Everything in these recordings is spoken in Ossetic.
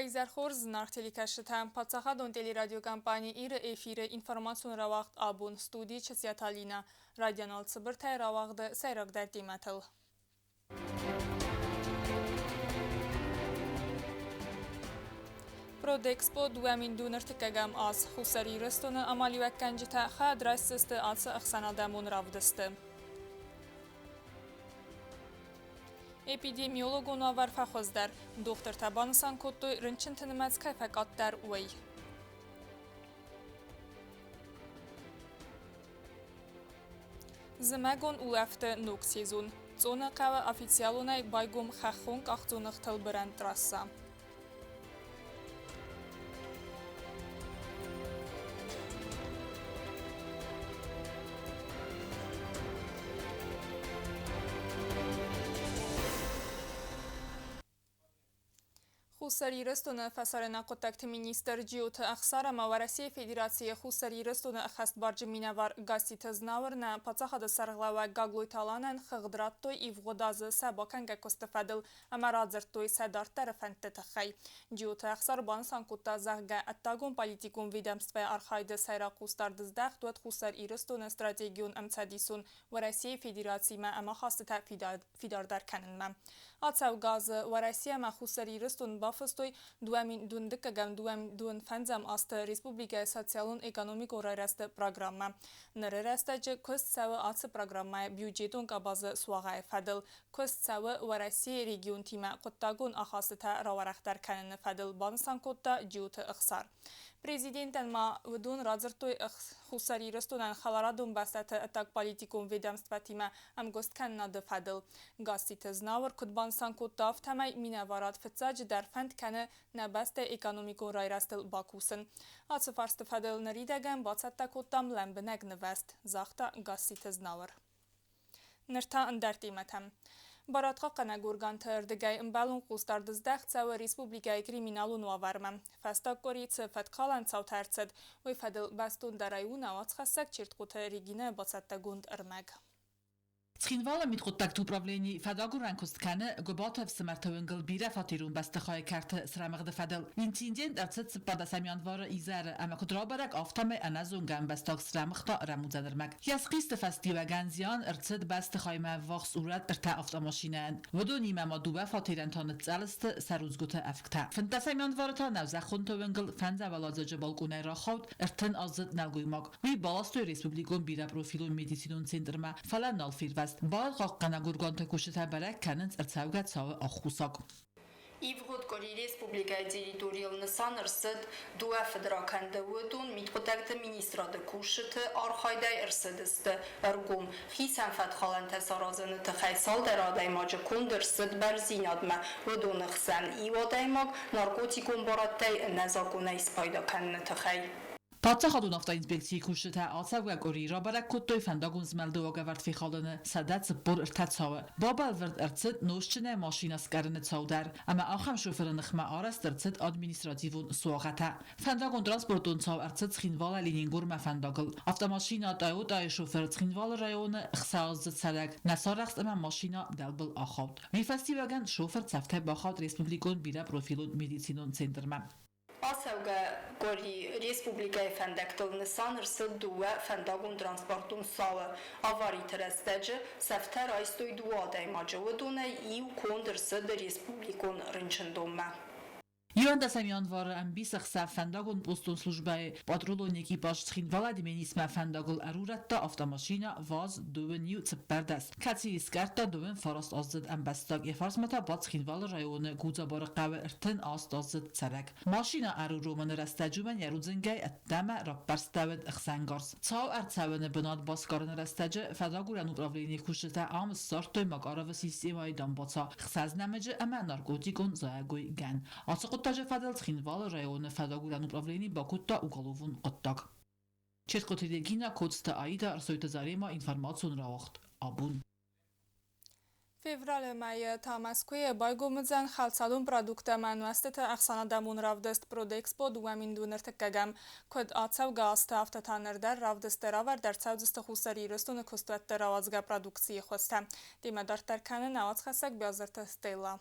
Уӕ изӕр хорз, зынаргъ телекӕсджытӕ! Паддзахадон телерадиокомпани Иры эфиры информацион рауагъд абон студийы Чысиаты Алинӕ. Радионал цыбыртӕй рауагъды сӕйрагдӕр темӕтыл. Продэкспо 2023 аз Хуссар Ирыстоны амалиуӕггӕнджытӕ хайад райсдзысты ацы ӕхсӕнадӕмон равдысты. Эпидемиологон уавӕр фӕхуыздӕр. Дохтыртӕ банысан кодтой, рынчынты нымӕц кӕй фӕкъаддӕр, уый. Зымӕгон улӕфты ног сезон. Цъоны хъӕуы официалонӕй байгом хӕххон къахдзоныгътыл бырӕн трассӕ. Хуссар Ирыстоны фӕсарӕйнаг хъуыддӕгты министр Джиоты Ӕхсар ӕмӕ Уӕрӕсейы Федерацийы Хуссар Ирыстоны ӕххӕстбарджын минӕвар Гасситы Знауыр нӕ паддзахады сӕргълӕууӕг Гаглойты Аланӕн хыгъд радтой ивгъуыд азы сӕ бакӕнгӕ куысты фӕдыл ӕмӕ радзырдтой сӕ дарддӕры фӕндты тыххӕй. Джиоты Ӕхсар банысан кодта, зӕгъгӕ, ӕддагон политикон ведомствӕйы архайды сӕйраг хъусдард здӕхт уӕд Хуссар Ирыстоны стратегион ӕмцӕдисон Уӕрӕсейы Федерациимӕ ӕмахастытӕ фидардӕр кӕнынмӕ. Ацӕугӕ азы Уӕрӕсе ӕмӕ Хуссар Ирыстон бафыстой 2012-ӕм 2025 азты республикӕйы социалон-экономикон райрӕзты программӕ. Ныры рӕстӕджы куыст цӕуы ацы программӕйы бюджетон къабазы суагъӕйы фӕдыл. Куыст цӕуы Уӕрӕсейы регионтимӕ хъуыддагон ахастытӕ рауӕрӕхдӕр кӕныны фӕдыл, банысан кодта Джиоты Ӕхсар. Президентӕн ма уыдон радзырдтой Хуссар Ирыстонӕн хӕларадон бӕстӕты ӕддагполитикон ведомствӕтимӕ ӕмгуысткӕнынады фӕдыл. Гасситы Знауыр куыд банысан кодта, афтӕмӕй минӕварад фыццаджыдӕр фӕнд кӕны нӕ бӕстӕйы экономикон райрӕзтыл бакусын. Ацы фарсты фӕдыл ныридӕгӕн бацӕттӕ кодтам лӕмбынӕг нывӕзт, загъта Гасситы Знауыр. Ныр та ӕндӕр темӕтӕм. Барадхъахъхъӕнӕг органты ӕрдыгӕй ӕмбӕлон хъусдард здӕхт цӕуы республикӕйы криминалон уавӕрмӕ. Фӕстаг къуыри цы фӕткхалӕн цаутӕ ӕрцыд, уый фӕдыл бӕстондӕрӕй у нӕ уацхӕссӕг Чертхъоты Регинӕйы бацӕттӕгонд ӕрмӕг. Цхинвалы мидхъуыддӕгты управлени фӕдагурӕн куыст кӕны Гуыбаты ӕфсымӕрты уынгыл бирӕфатерон бӕстыхайы кӕрты срӕмыгъды фӕдыл. Инцидент ӕрцыд 14 январы изӕры ӕмӕ куыд рабӕрӕг, афтӕмӕй ӕнӕзонгӕ ӕмбӕстаг срӕмыгъта рӕмудзӕн ӕрмӕг. Йӕ схъисты фӕстиуӕгӕн зиан ӕрцыд бӕстыхаймӕ ӕввахс урӕд ӕртӕ автомашинӕйӕн. Уыдонимӕ ма дыууӕ фатерӕн та ныццӕл сты сӕ рудзгуыты ӕвгтӕ. 15 январы та нӕузӕххонты уынгыл фӕндзӕвӕладзӕджы балкъонӕй рахауд 30-аздзыд нӕлгоймаг. Уый баластой республикон бирӕпрофилон медицинон центрмӕ, фӕлӕ нал фервӕзт. Барадхъахъхъӕнӕг органты кусджытӕ бӕрӕг кӕнынц ӕрцӕугӕ цауы аххосаг. Ивгъуыд къуыри республикӕйы территорийыл нысан ӕрцыд дыууӕ фыдракӕнды. Уыдон Мидхъуыддӕгты министрады кусджыты архайдӕй ӕрцыдысты ӕргом. Хицӕн фӕткхалӕнтӕ саразыны тыххӕй цалдӕр адӕймаджы конд ӕрцыд бӕрндзинадмӕ. Уыдоны хсӕн иу адӕймаг наркотикон барадтӕй ӕнӕзакъонӕй спайда кӕныны тыххӕй. Паддзахадон автоинспекцийы кусджытӕ ацӕугӕ къуыри рабӕрӕг кодтой фӕндагон змӕлды уагӕвӕрд фехалыны 143 цауы. Бабӕлвырд ӕрцыд нозтджынӕй машинӕ скъӕрыны цау дӕр, ӕмӕ ахӕм шофыры ныхмӕ арӕзт ӕрцыд административон суагъӕтӕ. Фӕндагон-транспортон цау ӕрцыд Цхинвалӕй Ленингормӕ фӕндагыл. Автомашинӕ Тойота-йы шофыр Цхинвалы районы ӕхсӕаздзыд цӕрӕг нӕ сарӕхст ӕмӕ машинӕ дӕлбыл ахауд. Уый фӕстиуӕгӕн шофыр цӕфтӕй бахауд республикон бирӕпрофилон медицинон центрмӕ. Ацӕугӕ къуыри республикӕйы фӕндӕгтыл нысан ӕрцыд дыууӕ фӕндагон-транспортон цауы. Авариты рӕстӕджы цӕфтӕ райстой дыууӕ адӕймаджы, уыдонӕй иу конд ӕрцыд республикон рынчындонмӕ. 11 январы ӕмбисӕхсӕв фӕндагон постон службӕйы патрулон экипаж Цхинвал-Дменисмӕ фӕндагыл ӕрурӕдта автомашинӕ ВАЗ-2114, кӕцыйы скъӕрдта 29-аздзыд ӕмбӕстаг, йӕ фарсмӕ та бадт Цхинвалы районы Гудзабары хъӕуы 38-аздзыд цӕрӕг. Машинӕ ӕруромыны рӕстӕджы уымӕн йӕ рудзынгӕй ӕддӕмӕ раппӕрстӕуыд ӕхсӕнгарз. Цау ӕрцӕуыны бынат басгарыны рӕстӕджы фӕдагурӕн управленийы кусджытӕ ам ссардтой Макаровы системӕйы дамбаца, ӕхсӕз нӕмыджы ӕмӕ наркотикон зайӕгой гӕн. Ацы хъуыддаджы фӕдыл Цхинвалы районы фӕдагурӕн управлени бакодта уголовон хъуыддаг. Ческъоты Регина, Коцты Аида, Ӕрсойты Зарема, информацион рауагъд «Абон». Февралы мӕйы та Мӕскуыйы байгом уыдзӕн хӕлцадон продукттӕ ӕмӕ нуӕзтыты ӕхсӕнадӕмон равдыст Продэкспо 2023-ӕм. Куыд ацӕугӕ азты, афтӕ та ныр дӕр равдысты равӕрд ӕрцӕудзысты Хуссар Ирыстоны куыстуӕтты рауадзгӕ продукцийы хуызтӕ. Темӕ дарддӕр кӕны нӕ уацхӕссӕг Биазырты Стелла.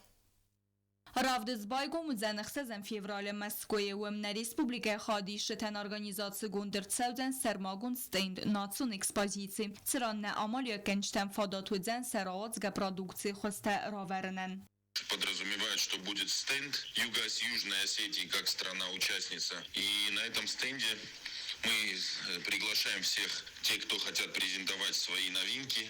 Равдыст байгом уыдзӕн ӕхсӕзӕм февралы Мӕскуыйы. Уым нӕ республикӕйы хайадисджытӕн организацигонд ӕрцӕудзӕн сӕрмагонд стенд национ экспозици, цыран нӕ амалиуӕггӕнджытӕн фадат уыдзӕн сӕ рауадзгӕ продукцийы хуызтӕ равӕрынӕн. Подразумевает, что будет стенд Юго-Южной Осетии как страна-участница. И на этом стенде мы приглашаем всех тех, кто хотят презентовать свои новинки,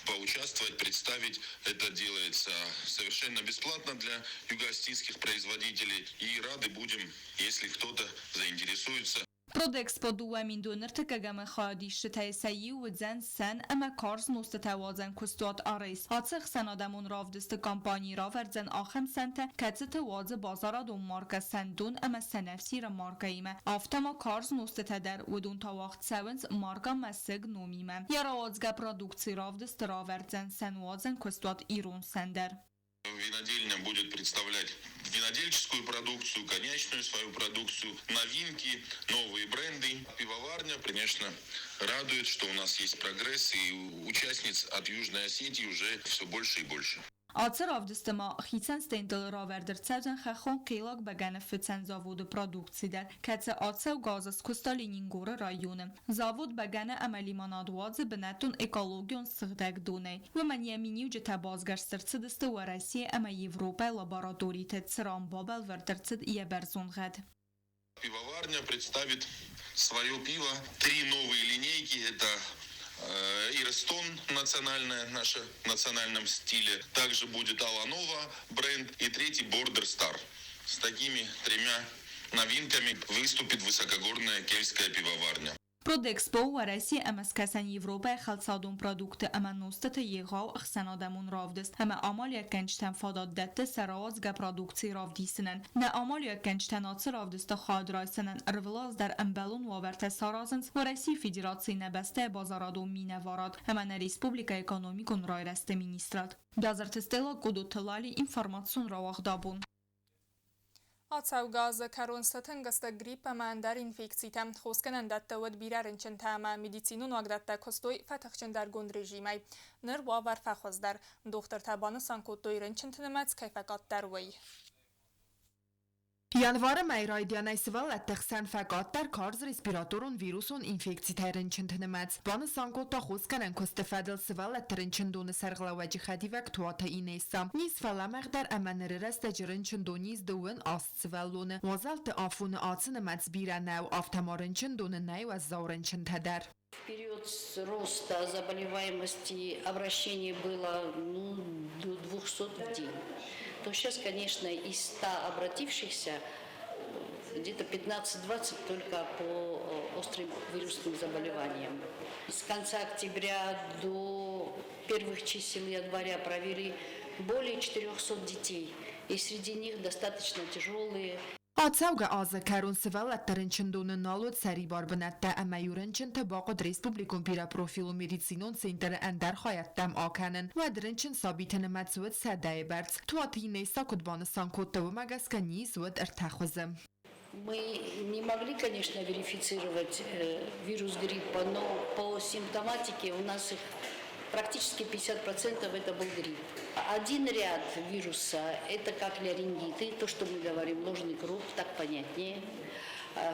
поучаствовать, представить. Это делается совершенно бесплатно для югоосетинских производителей. И рады будем, если кто-то заинтересуется. Продэкспо 2030-ӕм хайадисджытӕй сӕ иу уыдзӕн сӕн ӕмӕ карз нозтытӕ уадзӕн куыстуат Арес. Ацы ӕхсӕнадӕмон равдысты компани равӕрдзӕн ахӕм сӕнтӕ, кӕцыты уадзы базарадон маркӕ Сӕндон ӕмӕ Сӕнӕфсиры маркӕимӕ. Афтӕ ма карз нозтытӕ дӕр, уыдон та уагъд цӕуынц маркӕ Мӕсыг номимӕ. Йӕ рауадзгӕ продукци равдысты равӕрдзӕн сӕнуадзӕн куыстуат Ирон сӕн дӕр. Винодельня будет представлять винодельческую продукцию, коньячную свою продукцию, новинки, новые бренды. Пивоварня, конечно, радует, что у нас есть прогресс, и участниц от Южной Осетии уже все больше и больше. Ацы равдысты ма хицӕн стендыл равӕрд ӕрцӕудзӕн хӕххон хъелаг бӕгӕныфыцӕн заводы продукци дӕр, кӕцы ацӕугӕ азы скуыста Ленингоры районы. Завод бӕгӕны ӕмӕ лимонад уадзы бынӕттон экологион сыгъдӕг донӕй. Уымӕн йӕ миниуджытӕ басгӕрст ӕрцыдысты Уӕрӕсе ӕмӕ Европӕйы лабораториты, цыран бабӕлвырд ӕрцыд йӕ бӕрзонд гъӕд. Пивоварня представит свое пиво. Три новые линейки. Это Ирыстон, национальная наша, в национальном стиле. Также будет Аланова бренд и третий Border Star. С такими тремя новинками выступит высокогорная кельтская пивоварня. Продэкспо Уӕрӕсе ӕмӕ Скӕсӕн Европӕйы хӕлцадон продуктты ӕмӕ нозтыты егъау ӕхсӕнадӕмон равдыст ӕмӕ амалиуӕггӕнджытӕн фадат дӕтты сӕ рауадзгӕ продукци равдисынӕн. Нӕ амалиуӕггӕнджытӕн ацы равдысты хайад райсынӕн ӕрвылаз дӕр ӕмбӕлон уавӕртӕ саразынц Уӕрӕсейы Федерацийы нӕ бӕстӕйы базарадон минӕварад ӕмӕ нӕ республикӕйы экономикон райрӕзты министрад. Бязырты Стелла, Къудуты Лали, информацион рауагъд абон. Ацӕугӕ азы кӕрон сытынг сты грипп ӕмӕ ӕндӕр инфекцитӕ. Хосгӕнӕндӕтты уыд бирӕ рынчынтӕ ӕмӕ медицинон уагдӕттӕ куыстой фӕтыхджындӕргонд режимӕй. Ныр уавӕр фӕхуыздӕр. Дохтыртӕ банысан кодтой, рынчынты нымӕц кӕй фӕкъаддӕр, уый. Январы мӕйы райдианӕй сывӕллӕтты хсӕн фӕкъаддӕр карз респираторон вирусон инфекцитӕй рынчынты нымӕц, банысан кодта хосгӕнӕн куысты фӕдыл сывӕллӕтты рынчындоны сӕргълӕууӕджы хӕдивӕг Туаты Инесса. Низ фӕлӕмӕгъдӕр ӕмӕ ныры рӕстӕджы рынчындоны ис 28 сывӕллоны. Уазалты афоны ацы нымӕц бирӕ нӕу, афтӕ ма рынчындоны нӕй уӕззау рынчынтӕ дӕр. В период роста заболеваемости обращений было, ну, до 200 в день. То сейчас, конечно, из 100 обратившихся где-то 15-20 только по острым вирусным заболеваниям. С конца октября до первых чисел января провели более 400 детей. И среди них достаточно тяжелые. Ацӕугӕ азы кӕрон сывӕллӕтты рынчындоны нал уыд сӕрибар бынӕттӕ ӕмӕ-иу рынчынты бахъуыд республикон бирӕпрофилон медицинон центры ӕндӕр хайӕдтӕм акӕнын. Уӕд рынчын сабиты нымӕц уыд сӕдӕйы бӕрц. Туаты Инесса куыд банысан кодта, уымӕ гӕсгӕ низ уыд ӕртӕ хуызы. Мы не могли, конечно, верифицировать вирус гриппа, но по симптоматике у нас их практически 50% это был грипп. Один ряд вируса – это как ларингиты, то, что мы говорим, ложный круп, так понятнее.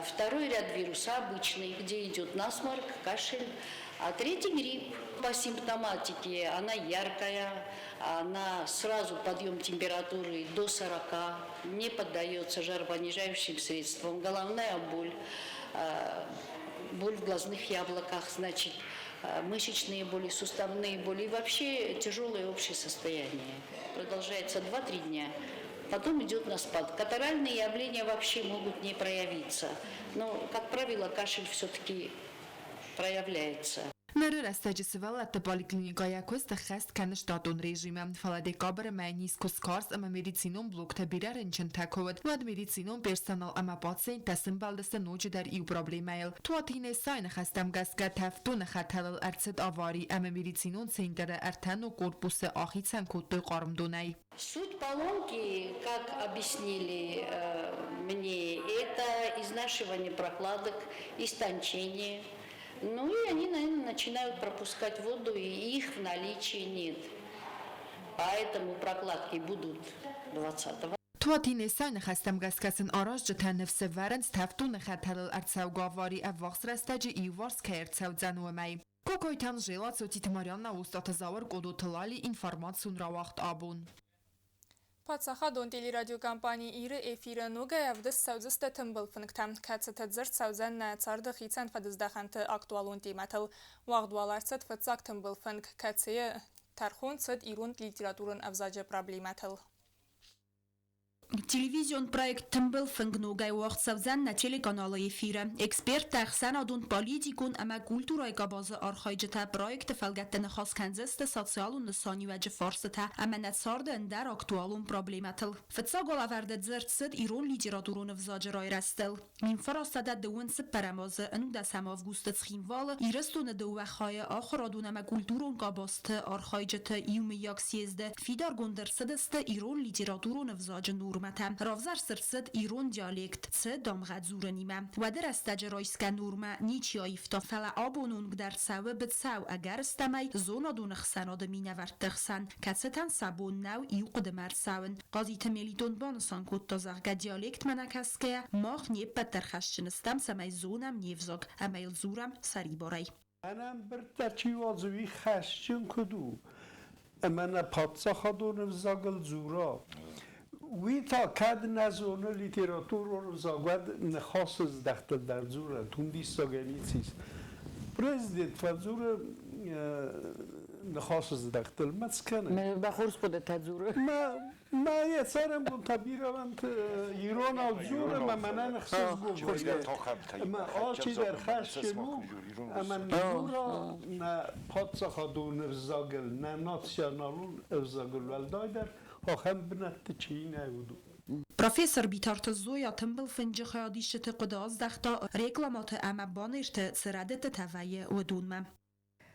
Второй ряд вируса обычный, где идет насморк, кашель. А третий грипп. По симптоматике она яркая, она сразу подъем температуры до 40, не поддается жаропонижающим средствам, головная боль, боль в глазных яблоках, значит, мышечные боли, суставные боли и вообще тяжелое общее состояние. Продолжается 2-3 дня, потом идет на спад. Катаральные явления вообще могут не проявиться, но, как правило, кашель все-таки проявляется. Ныры рӕстӕджы сывӕллӕтты поликлиникӕйы куыст ӕххӕст кӕны штатон режимы, фӕлӕ декабры мӕй низ куы скарз ӕмӕ медицинон блоктӕ бирӕ рынчынтӕ куы уыд, уӕд медицинон персонал ӕмӕ пациенттӕ сымбӕлдысты ноджыдӕр иу проблемӕйыл. Туаты Инессайы ныхӕстӕм гӕсгӕ тӕвддоны хӕтӕлыл ӕрцыд авари ӕмӕ медицинон центры ӕртӕ ног корпусы ахицӕн кодтой хъарм донӕй. Суть поломки, как объяснили мне, это изнашивание прокладок, истончение. Ну и они, наверное, начинают пропускать воду, и их в наличии нет. Поэтому прокладки будут 20 Туаты Инессайы ныхӕстӕм гӕсгӕ сын аразджытӕ ныфс ӕвӕрынц, тӕвд доны хӕтӕлыл ӕрцӕугӕ авари ӕввахс рӕстӕджы иуварс кӕй ӕрцӕудзӕн, уымӕй. Кокойты Анжела, Цотиты Марианна, Остъаты Зауыр, Къодоты Лали, информацион рауагъд абон. Паддзахадон телерадиокомпани Иры эфиры ногӕй ӕвдыст цӕудзысты тымбыл фынгтӕ, кӕцыты дзырд цӕудзӕн нӕ царды хицӕн фӕдыздӕхӕнты актуалон темӕтыл. Уагъд уал ӕрцыд фыццаг тымбыл фынг, кӕцыйы тӕрхон цыд ирон литературон ӕвзаджы проблемӕтыл. Телевизион проект Тымбыл фынг ногӕй уагъд цӕудзӕн нӕ телеканалы эфиры. Эксперттӕ, ӕхсӕнадон, политикон ӕмӕ культурӕйы къабазы архайджытӕ проекты фӕлгӕтты ныхас кӕндзысты социалон нысаниуӕджы фарстытӕ ӕмӕ нӕ царды ӕндӕр актуалон проблемӕтыл. Фыццаг алӕвӕрды дзырд цыд ирон литературон ӕвзаджы райрӕзтыл. 1924 азы ӕнудӕсӕм августы Цхинвалы Ирыстоны дыууӕ хайы ахуырадон ӕмӕ культурон къабӕзты архайджыты иумӕйаг съезды фидаргонд ӕрцыдысты ирон литературон ӕвзаджы нормӕтӕ. Равзӕрст ӕрцыд ирон диалект цы дамгъӕ дзурынимӕ. Уӕды рӕстӕджы райсгӕ нормӕ ничи аивта, фӕлӕ абоны онг дӕр цӕуы быцӕу, ӕгӕрыстӕмӕй, зонадон ӕхсӕнады минӕвӕртты хсӕн, кӕцытӕн сӕ бон нӕу иу хъуыдымӕ ӕрцӕуын. Хъазиты Мелитон банысан кодта, зӕгъгӕ, диалектмӕ нӕ кӕсгӕйӕ, мах не ппӕт дӕр хӕсджын стӕм, цӕмӕй зонӕм не взаг ӕмӕ йыл дзурӕм сӕрибарӕй. Ӕмбырдтӕ чи уадзы, уый хӕсджын куыд у, ӕмӕ нӕ паддзахадон ӕвзагыл дзура. Уый та кӕд нӕ зоны литературон ӕвзаг, уӕд ныхасы здӕхтыл дӕр дзурӕд, уым диссагӕй ницы ис. Президент фӕдзуры ныхасы здӕхтыл, мӕ цы кӕны? Мӕ хорз хъуыдытӕ дзуры. Мӕ йӕ цӕрӕнбонтӕ бирӕ иронау дзуры ӕмӕ мӕнӕн ӕхсызгон вӕййы. Ӕмӕ алчидӕр хӕсджын у, ӕмӕ дзура нӕ паддзахадон ӕвзагыл, нӕ националон ӕвзагыл уӕлдайдӕр ахӕм бынӕтты чи нӕ уыд. Профессор Битарты Зоя тымбыл фынджы хайадисджыты хъуыды аздӕхта рекламӕты ӕмӕ баннерты цы рӕдыдтытӕ вӕййы, уыдонмӕ.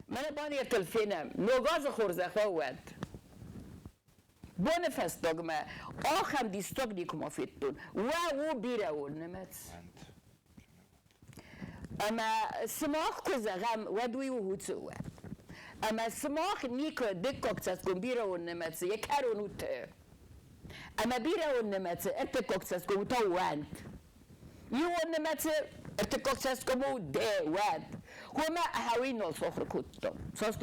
Мӕнӕ баннертыл фенӕм, Ног азы хорзӕх уӕд! Боны фӕстагмӕ ахӕм диссаг никуыма федтон. Уӕ у бирӕ у нымӕц. Ӕмӕ сымах куы зӕгъӕм, уӕд уый у уыцы уӕ. Ӕмӕ сымах никуы дыккаг цӕсгом бирӕон нымӕцы йӕ кӕрон у т. Ӕмӕ бирӕон нымӕцы ӕртыккаг цӕсгом та уӕнт. Иуон нымӕцы ӕртыккаг цӕсгом у дӕ уӕд. Хомӕ хауи нал сахуыр кодта. Цас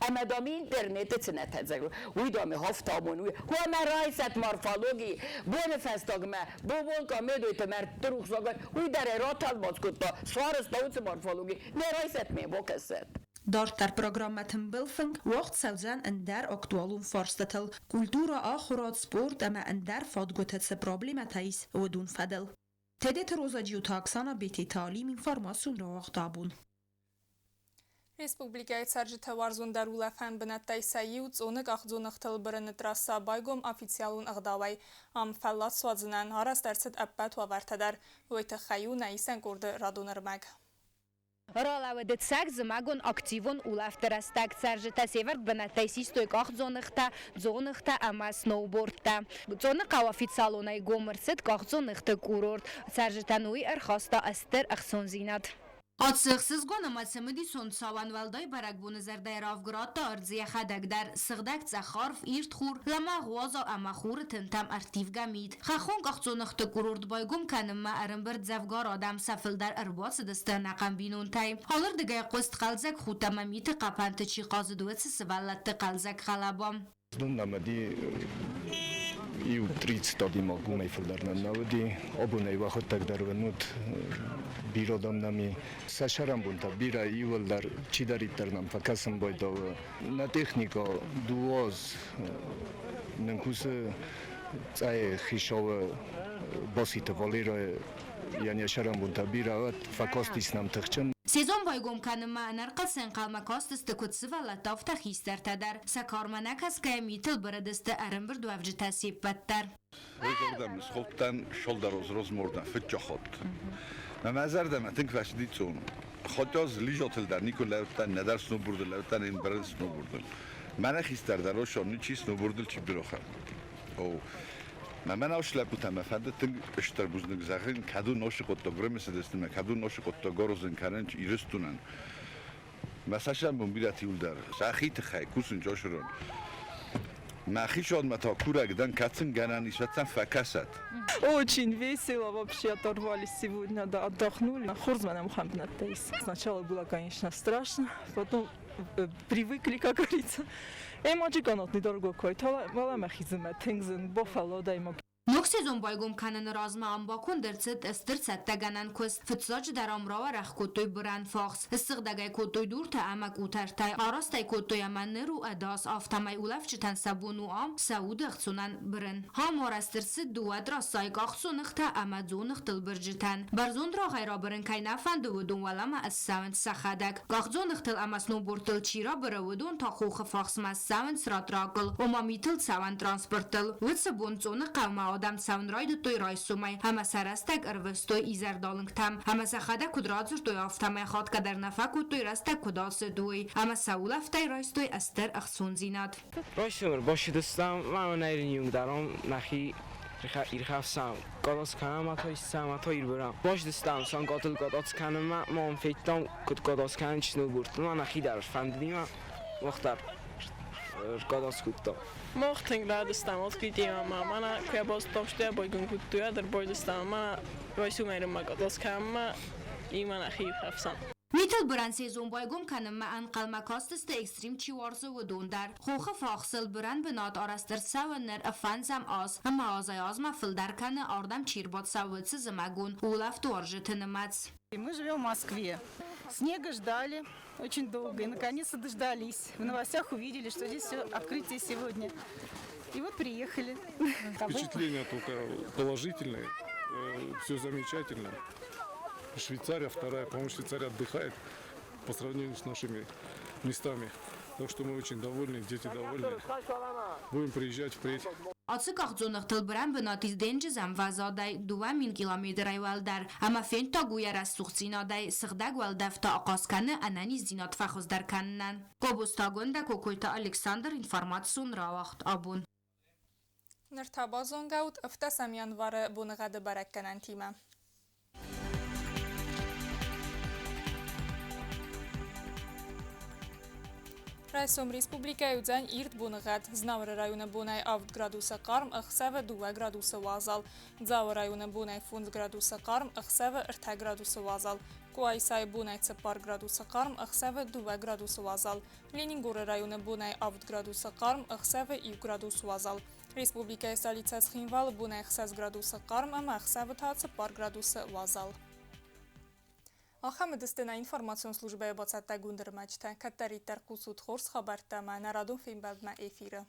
ӕмӕ дам интернеты цы нӕ тӕдзӕг, уый дам хафтамон, уый. Хомӕ райсӕт морфологи, боны фӕстагмӕ, бобонка медойты мӕрдты рухсагӕн, уый дӕр ӕй ратӕлмац кодта, сарӕзта уыцы морфологи, нӕ райсӕт ме бакӕсӕт. Дарддӕр программӕ Тымбыл фынг уагъд цӕудзӕн ӕндӕр актуалон фарстытыл: культурӕ, ахуырад, спорт ӕмӕ ӕндӕр фадгуыты цы проблемӕтӕ ис, уыдон фӕдыл. Тедеты Роза, Джиоты Оксана, Бететы Алим, информацион рауагъд абон. Республикӕйы цӕрджытӕ уарзондӕр улӕфӕн бынӕттӕй сӕ иу Цъоны къахдзоныгътыл бырыны трассӕ байгом официалон ӕгъдауӕй. Ам фӕллад суадзынӕн арӕзт ӕрцыд ӕппӕт уавӕртӕ дӕр. Уый тыххӕй у нӕ исӕн къорды радон ӕрмӕг. Ралӕуыд ӕцӕг зымӕгон активон улӕфты рӕстӕг. Цӕрджытӕ се вӕрд бынӕттӕй систой къахдзоныгътӕ, дзоныгътӕ ӕмӕ сноубордтӕ. Цъоны хъӕу официалонӕй гом ӕрцыд къахдзоныгъты курорт. Цӕрджытӕн уый ӕрхаста стыр ӕхцондзинад. Ацы ӕхсызгон ӕмӕ цымыдисон цауӕн уӕлдай бӕрӕгбоны зӕрдӕйы равг радта ӕрдз йӕхӕдӕг дӕр. Сыгъдӕг цъӕх арв, ирд хур, лӕмӕгъ уазал ӕмӕ хуры тынтӕм ӕрттивгӕ мит. Хӕххон къахдзоныгъты курорт байгом кӕнынмӕ ӕрӕмбырд дзӕвгар адӕм, сӕ фылдӕр ӕрбацыдысты ӕнӕхъӕн бинонтӕй. Алырдыгӕй хъуыст хъӕлдзӕг худт ӕмӕ миты хъӕпӕнты чи хъазыд, уыцы сывӕллӕтты хъӕлдзӕг хъӕлӕба. Намӕди иу 30 адӕймаг уымӕй фылдӕр нӕ нӕ уыди. Абонӕй уӕхуыдтӕг дӕр уынут, бирӕ адӕм нӕм и. Сӕ сӕрӕнбонтӕ бирӕ иуылдӕр чидӕриддӕр нӕм фӕкӕсын байдауы. Нӕ техникӕ дыууӕ нын кусы цъӕйы хицауы Баситы Валерӕ йӕ сӕрӕнбонтӕ бирӕ уӕд фӕкастис нӕм тыхджын. Сезон байгом кӕнынмӕ ӕнӕрхъӕц ӕнхъӕлмӕ кастысты куыд сывӕллӕттӕ, афтӕ хистӕртӕ дӕр. Сӕ кармӕ нӕ кӕсгӕйӕ митыл бырыдысты ӕрӕмбырдуӕвджытӕ се ппӕт дӕр. Зӕрдӕм схуыдтӕн шолдароз розмордӕн фыццаг. Мӕ зӕрдӕмӕ тынг фӕцыди Цъон. Хотя лижотыл дӕр никуы лӕудтӕн, нӕдӕр сноубордыл лӕудтӕн, ӕмбырын сноубордыл. Мӕнӕ хистӕр дӕр ошон ничи сноубордыл чи бирохӕ. О, мӕ мӕн ас лӕппутӕ мӕ фӕнды тынг стыр бузныг зӕгъын, кӕд уын носы хъуыддаг рымысыдысты мӕ кӕд уын носы хъуыддаг орозын кӕнын Ирыстонӕн. Мӕ цасӕн бон бирӕты иуылдӕр сӕхи тыххӕй кусын чосырон. Мӕхи та курӕг дӕн, кӕцын гӕнӕн ис, уӕд фӕкӕсӕд. Очень весело вообще, оторвались сегодня, да, отдохнули. Хорз мӕнӕ ахӕм бынӕттӕ ис. Сначала было, конечно, страшно, потом привыкли, как говорится. Эмаджи канат недорого кой, тала мӕхи зымӕ, тынг зын, бафӕлладӕй. Ног сезон байгом кӕныны размӕ ам баконд ӕрцыд стыр цӕттӕгӕнӕн куыст. Фыццаджыдӕр ам рауӕрӕх кодтой бырӕн фахс, ссыгъдӕгӕй кодтой дуртӕ ӕмӕ къутӕртӕ, арастӕй кодтой ӕмӕ ныр у ӕдас, афтӕмӕй улӕфджытӕн сӕ бон у ам сӕ уды ӕхцонӕн бырын. Ам арӕзт ӕрцыд дыууӕ трассӕйы къахдзоныгътӕ ӕмӕ дзоныгътыл бырджытӕн. Бӕрзонд рагъӕй рабырын кӕй нӕ фӕнды, уыдон уӕлӕмӕ ссӕуынц сӕхӕдӕг. Къахдзоныгътыл ӕмӕ сноубордтыл чи рабыры, уыдон та хохы фахсмӕ ссӕуынц ратракыл, ома митыл цӕуӕн транспортыл. Уыцы бон Цъоны хъӕумӕ адӕм цӕуын райдыдтой райсомӕй ӕмӕ сӕ рӕстӕг ӕрвыстой изӕрдалынгтӕм. Ӕмӕ сӕхӕдӕг куыд радзырдтой, афтӕмӕй хатгӕ дӕр нӕ фӕкодтой, рӕстӕг куыд ацыд, уый. Ӕмӕ сӕ улӕфтӕй райстой стыр ӕхцондзинад. Райсом ӕрбацыдыстӕм, мӕ ӕрниугдарон нӕхи ирхӕфсӕм. Къадоц кӕнӕм, ма та исӕм, ма та ирбырӕм. Бацыдыстӕм сӕм къадоц кӕнынмӕ, ма федтам, куыд къадоц кӕнын сноубордтыл, ма нӕхи дӕр фӕндыди ма мах дӕр къадоц кодтам. Мах тынг радыстам открытиемӕ, мӕнӕ куы базыдтам, стӕй байгом кодтой, ӕрбайдыстам, мӕнӕ райсомӕй къадоц кӕнынмӕ, имӕ нӕхи ирхӕфсӕм. Митыл бырӕн сезон байгом кӕнынмӕ ӕнхъӕлмӕ кастысты экстрим чи уарзы, уыдон дӕр. Хохы фахсыл бырӕн бынат арӕзт ӕрцӕуы ныр фӕндзӕм аз, ӕмӕ азӕй-азмӕ фылдӕр кӕны ардӕм чи ӕрбацӕуы, уыцы зымӕгон улӕфтуарзджыты нымӕц. Мы живем в Москве. Снега ждали очень долго и наконец-то дождались. В новостях увидели, что здесь все открытие сегодня. И вот приехали. Впечатления только положительные, все замечательно. Швейцария вторая, по-моему, Швейцария отдыхает по сравнению с нашими местами. Так что мы очень довольны, дети довольны. Будем приезжать впредь. Ацы къахдзоныгътыл бырӕн бынат ис денджыз ӕмвӕзадӕй 2000 километрӕй уӕлдӕр ӕмӕ фендтаг у йӕ рӕсугъддзинадӕй, сыгъдӕг уӕлдӕф та ахъаз кӕны ӕнӕниздзинад фӕхуыздӕр кӕнынӕн. Гобозты Агуындӕ, Кокойты Александр, информацион рауагъд абон. Ныр та базонгӕ ут 17 январы боныгъӕды бӕрӕггӕнӕнтимӕ. Райсом республикӕйы уыдзӕн ирд боныгъӕд. Знауыры районы бонӕй 7 градусы хъарм, ӕхсӕвы 2 градусы уазал. Дзауы районы бонӕй 5 градусы хъарм, ӕхсӕвы 3 градусы уазал. Къуайсайы бонӕй 4 градусы хъарм, ӕхсӕвы 2 градусы уазал. Ленингоры районы бонӕй 7 градусы хъарм, ӕхсӕвы 1 градус уазал. Республикӕйы столицӕ Цхинвалы бонӕй 6 градусы хъарм ӕмӕ ӕхсӕвы та 4 градусы уазал. Ахӕм уыдысты нӕ информацион службӕйы бацӕттӕгонд ӕрмӕджытӕ. Кӕддӕриддӕр хъусут хорз хабӕрттӕ ӕмӕ нӕ радон фембӕлдмӕ эфиры.